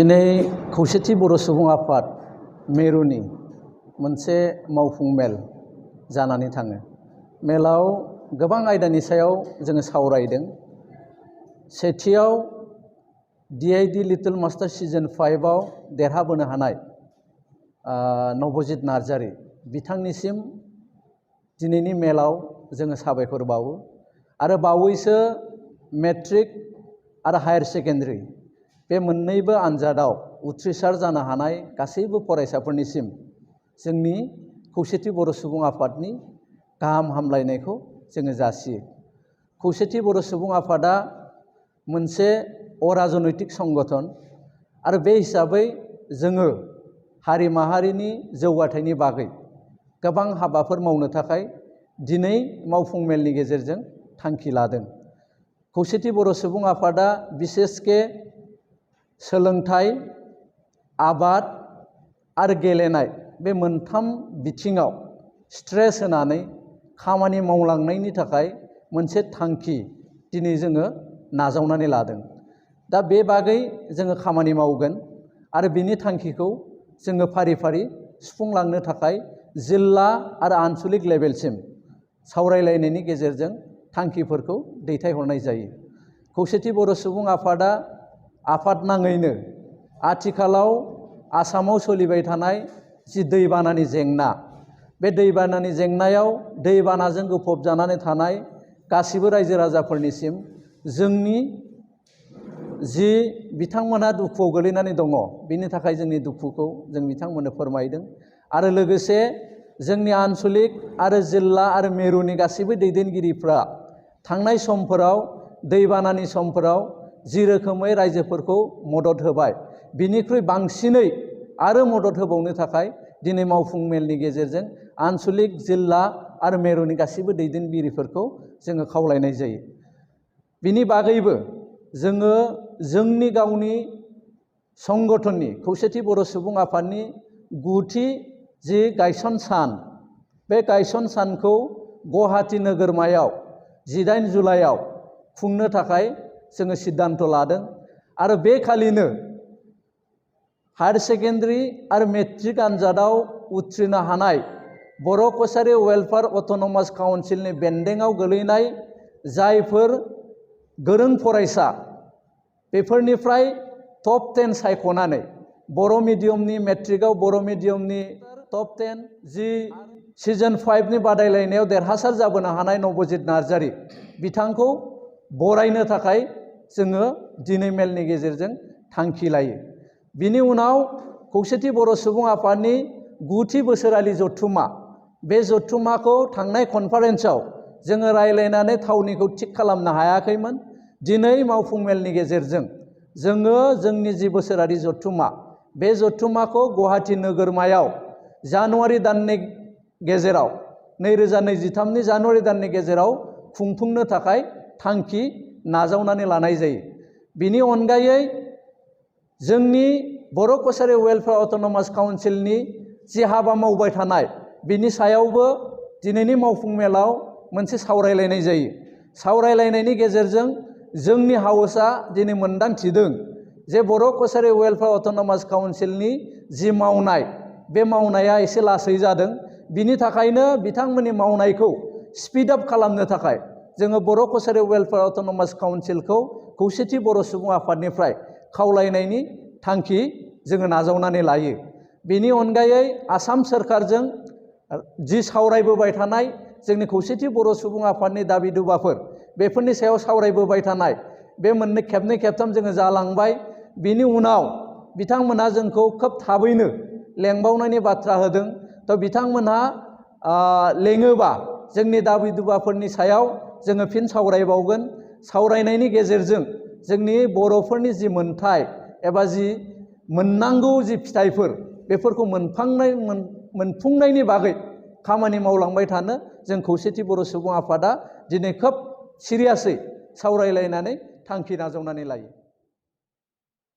दिनै खौसेथि बर' सुबुं आफाद मेरुनि मोनसे मावफुं मेल जानानै थाङो। मेलाव गोबां आयदानि सायाव जोङो सावरायदों। सेथियाव DID लिटिल मास्टार सिजन 5 आव देरहाबोनो हानाय नबजित नार्जारी बिथांनिसिम दिनैनि मेलाव जोङो साबायखर बावो आरो बावैसो मेट्रिक आरो हायार सेकेन्डारि बे मोन्नैबो आनजादाव उथ्रिसार जानो हानाय गासैबो फरायसाफोरनिसिम जोंनि खौसेथि बर' सुबुं आफादनि गाहाम हामलायनायखौ जोङो जासियो। खौसेथि बर' सुबुं आफादा मोनसे अराजनैतिक संगठन आरो बे हिसाबै जोङो हारि माहारिनि जौगाथायनि बागै गोबां हाबाफोर मावनो थाखाय दिनै मावफुं मेलनि गेजेरजों थांखि लादों। खौसेथि बर' सुबुं आफादा बिसेसके सोलोंथाइ, आबाद आरो गेलेनाय बे मोनथाम बिथिङाव स्ट्रेस होनानै खामानि मावलांनायनि थाखाय मोनसे थांखि दिनै जोङो नाजावनानै लादों। दा बे बागै जोङो खामानि मावगोन आरो बिनि थांखिखौ जोङो फारि फारि सुफुंलांनो थाखाय जिल्ला आरो आनसलिक लेभेलसिम सावरायलायनायनि गेजेरजों थांखिफोरखौ दैथायहरनाय जायो। खौसेथि बर' सुबुं आफादा आफाद नाङैनो आथिखालाव आसामाव सोलिबाय थानाय जि दैबानानि जेंना, बे दैबानानि जेंनायाव दैबानाजों गोफबजानानै थानाय गासिबो रायजो राजाफोरनिसिम जोंनि जि बिथांमोनहा दुखुआव गोलैनानै दङ, बिनि थाखाय जोंनि दुखुखौ जों बिथांमोननो फोरमायदों आरो लोगोसे जोंनि आनसलिक आरो जिल्ला आरो मेरुनि गासैबो दैदेनगिरिफ्रा थांनाय समफोराव दैबानानि समफोराव जि रोखोमै रायजोफोरखौ मदद होबाय, बिनिख्रुइ बांसिनै आरो मदद होबावनो थाखाय दिनै मावफुं मेलनि गेजेरजों आनसलिक, जिल्ला आरो मेरुनि गासैबो दैदेनगिरिफोरखौ जोङो खावलायनाय जायो। बिनि बागैबो जोङो जोंनि गावनि संगठननि खौसेथि बर' सुबुं आफादनि 9थि जि गायसन सान, बे गायसन सानखौ गुवाहाटी नोगोरमायाव 18 जुलाइआव खुंनो थाखाय जोङो सिद्धांत लादों आरो बे खालिनो हायार सेकेन्डारि आरो मेट्रिक आनजादाव उथ्रिनो हानाय बर' कछारी वेलफेयार अट'नमास काउन्सिलनि बेन्दोङाव गोलैनाय जायफोर गोरों फरायसा, बेफोरनिफ्राय टप 10 सायख'नानै बर' मिडियामनि मेट्रिकआव बर' मिडियामनि टप 10 जि सिजन 5 नि बादायलायनायाव देरहासार जाबोनो हानाय नबजित नार्जारी बिथांखौ बरायनो थाखाय जोङो दिनै मेलनि गेजेरजों थांखि लायो। बिनि उनाव खौसेथि बर' सुबुं आफादनि 9थि बोसोरारि जथुम्मा, बे जथुम्माखौ थांनाय कनफारेन्सआव जोङो रायलायनानै थावनिखौ थिग खालामनो हायाखैमोन। दिनै मावफुं मेलनि गेजेरजों जोङो जोंनि जि बोसोरारि जथुम्मा, बे जथुम्माखौ गुवाहाटी नोगोरमायाव जानुवारि दाननि गेजेराव 2023 नि जानुवारि दाननि गेजेराव खुंफुंनो थाखाय थांखि नाजावनानै लानाय जायो। बिनि अनगायै जोंनि बर' कछारी वेलफेयार अट'नमास काउन्सिलनि जि हाबा मावबाय थानाय, बिनि सायावबो दिनैनि मावफुं मेलाव मोनसे सावरायलायनाय जायो। सावरायलायनायनि गेजेरजों जोंनि हाउसआ दिनै मोनदांथिदों जे बर' कछारी वेलफेयार अट'नमास काउन्सिलनि जि मावनाय, बे मावनाया एसे लासै जादों। बिनि थाखायनो बिथांमोननि मावनायखौ स्पिड आप खालामनो थाखाय जोङो बर' कछारी वेलफेयार अट'नमास काउन्सिलखौ खौसेथि बर' सुबुं आफादनिफ्राय खावलायनायनि थांखि जोङो नाजावनानै लायो। बेनि अनगायै आसाम सोरखारजों जि सावरायबोबाय थानाय जोंनि खौसेथि बर' सुबुं आफादनि दाबि दुबाफोर, बेफोरनि सायाव सावरायबोबाय थानाय बे खेबनै खेबथाम जोङो जालांबाय। बिनि उनाव बिथांमोनहा जोंखौ खोब थाबैनो लेंबावनायनि बाथ्रा होदों। थ' बिथांमोनहा लेङोबा जोंनि दाबि दुबाफोरनि सायाव जोङो फिन सावरायबावगोन। सावरायनायनि गेजेरजों जोंनि बर'फोरनि जि मोन्थाय एबा जि मोननांगौ जि फिथाइफोर, बेफोरखौ मोनफुंनायनि बागै खामानि मावलांबाय थानो जों खौसेथि बर' सुबुं आफादा दिनै खोब सिरियासै सावरायलायनानै थांखि नाजावनानै लायो।